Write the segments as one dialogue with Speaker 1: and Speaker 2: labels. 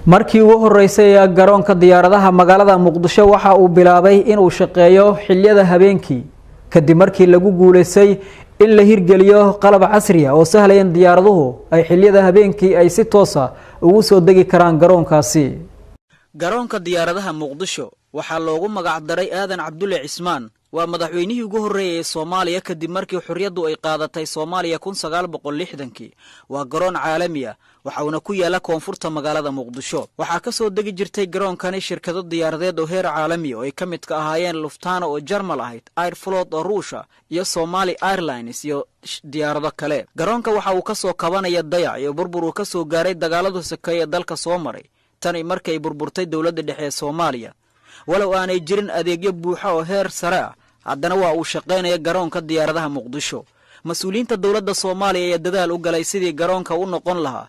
Speaker 1: Markii ugu horeysay ee garoonka diyaaradaha magaalada Muqdisho waxa uu bilaabay inuu shaqeeyo xilliyada habeenkii, kadib markii lagu guuleystay in la hirgeliyo qalab casri ah oo sahlaya in diyaaraduhu ay xilliyada habeenkii ay si toosa ugu soo degi karaan garoonkaasi. Garoonka diyaaradaha Muqdisho waxaa loogu magac daray Aadan Cabdulle Cismaan. Waa madaxweynihii ugu horreeyay ee Soomaaliya kadib markii xorriyaddu ay qaadatay Soomaaliya 1960-kii. Waa garoon caalami ah, waxauna ku yaala koonfurta magaalada Muqdisho. Waxaa ka soo degi jirtay garoonkani shirkado diyaaradeed oo heer caalami oo ay ka midka ahaayeen Lufthansa oo Jarmal ahayd, Aeroflot oo Ruusha iyo Somali Airlines iyo diyaarado kale. Garoonka waxa uu ka soo kabanaya dayac iyo burbur uu ka soo gaaray dagaalada sokeeye ee dalka soo maray tani markay burburtay dowladda dhexe ee Soomaaliya. Walow aanay jirin adeegyo buuxa oo heer sare ah, haddana waa uu shaqaynaya garoonka diyaaradaha Muqdisho. Mas-uuliyiinta dowladda Soomaaliya ayaa dadaal u galay sidii garoonka u noqon lahaa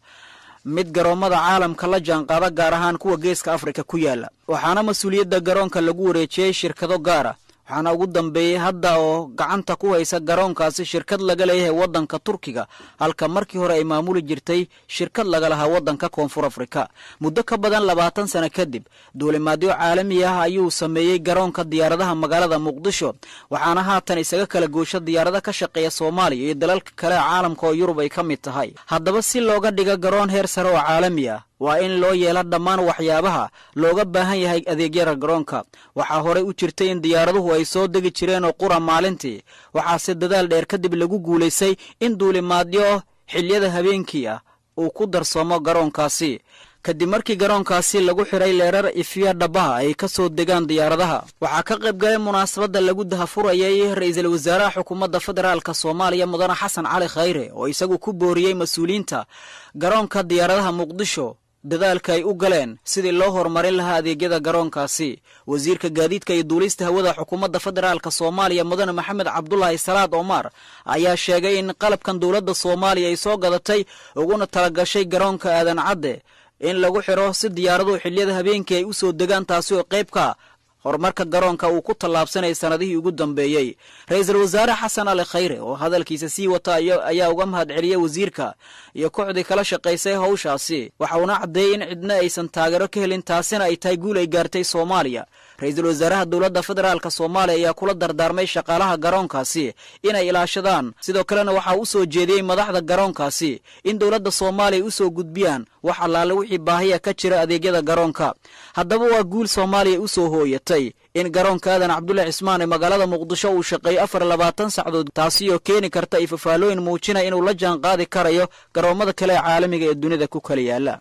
Speaker 1: mid garoommada caalamka la jaanqaada, gaar ahaan kuwa Geeska Afrika ku yaala. Waxaana mas-uuliyadda garoonka lagu wareejiyey shirkado gaara, waxaana ugu dambeeyey hadda oo gacanta ku haysa garoonkaasi shirkad laga leeyahay waddanka Turkiga, halka markii hore ay maamuli jirtay shirkad laga lahaa waddanka Koonfur Afrika. Muddo ka badan 20 sano kadib, duulimaadyo caalami ah ayuu sameeyey garoonka diyaaradaha magaalada Muqdisho, waxaana haatan isaga kala goosho diyaarado ka shaqeeya Soomaaliya iyo dalalka kale caalamka oo Yurub ay ka mid tahay. Haddaba, si looga dhigo garoon heer sare oo caalami ah, waa in loo yeela dhammaan waxyaabaha looga baahan yahay adeegyada garoonka. Waxaa horey u jirtay in diyaaraduhu ay soo degi jireen oo qura maalintii, waxaase dadaal dheer kadib lagu guulaystay in duulimaadyo xilliyada habeenkii ah uu ku darsoomo garoonkaasi, kadib markii garoonkaasi lagu xiray leerar ifiya dhabaha ay ka soo degaan diyaaradaha. Waxaa ka qayb galay munaasabadda lagu dahafurayay ra-iisul wasaaraha xukuumadda federaalka Soomaaliya, Mudane Xasan Cali Khayre, oo isagu ku booriyey mas-uuliyiinta garoonka diyaaradaha Muqdisho dadaalka ay u galeen sidii loo horumarin lahaa adeegyada garoonkaasi. Wasiirka gaadiidka iyo duulista hawada xukuumadda federaalka Soomaaliya, Mudane Maxamed Cabdulaahi Salaad Omar, ayaa sheegay in qalabkan dowladda Soomaaliya ay soo gadatay uguna talagashay garoonka Aadan Cadde in lagu xiro si diyaaraduhu xilliyada habeenkii ay u soo degaan, taasi oo qayb ka horumarka garoonka uu ku tallaabsanayay sanadihii ugu dambeeyey. Ra-iisul wasaare Xasan Ali Khayre oo hadalkiisa sii wata ayaa uga mahad celiyey wasiirka iyo kooxdii kala shaqaysay howshaasi, waxa uuna caddeeyey in cidna aysan taageero ka helin, taasina ay tahay guul ay gaartay Soomaaliya. Ra-iisul wasaaraha dowladda federaalka Soomaaliya ayaa kula dardaarmay shaqaalaha garoonkaasi inay ilaashadaan. Sidoo kalena waxaa u soo jeediyey madaxda garoonkaasi in dowladda Soomaaliya usoo gudbiyaan wax allaale wixii baahiya ka jira adeegyada garoonka. Haddaba, waa guul Soomaaliya usoo hooyatay in garoonka Aadan Cabdulle Cismaan ee magaalada Muqdisho uu shaqeeyo 24 sacdood, taasi oo keeni karta ifafaalooyin muujinaya inuu la jaan qaadi karayo garoommada kale ee caalamiga ee dunida ku kala yaala.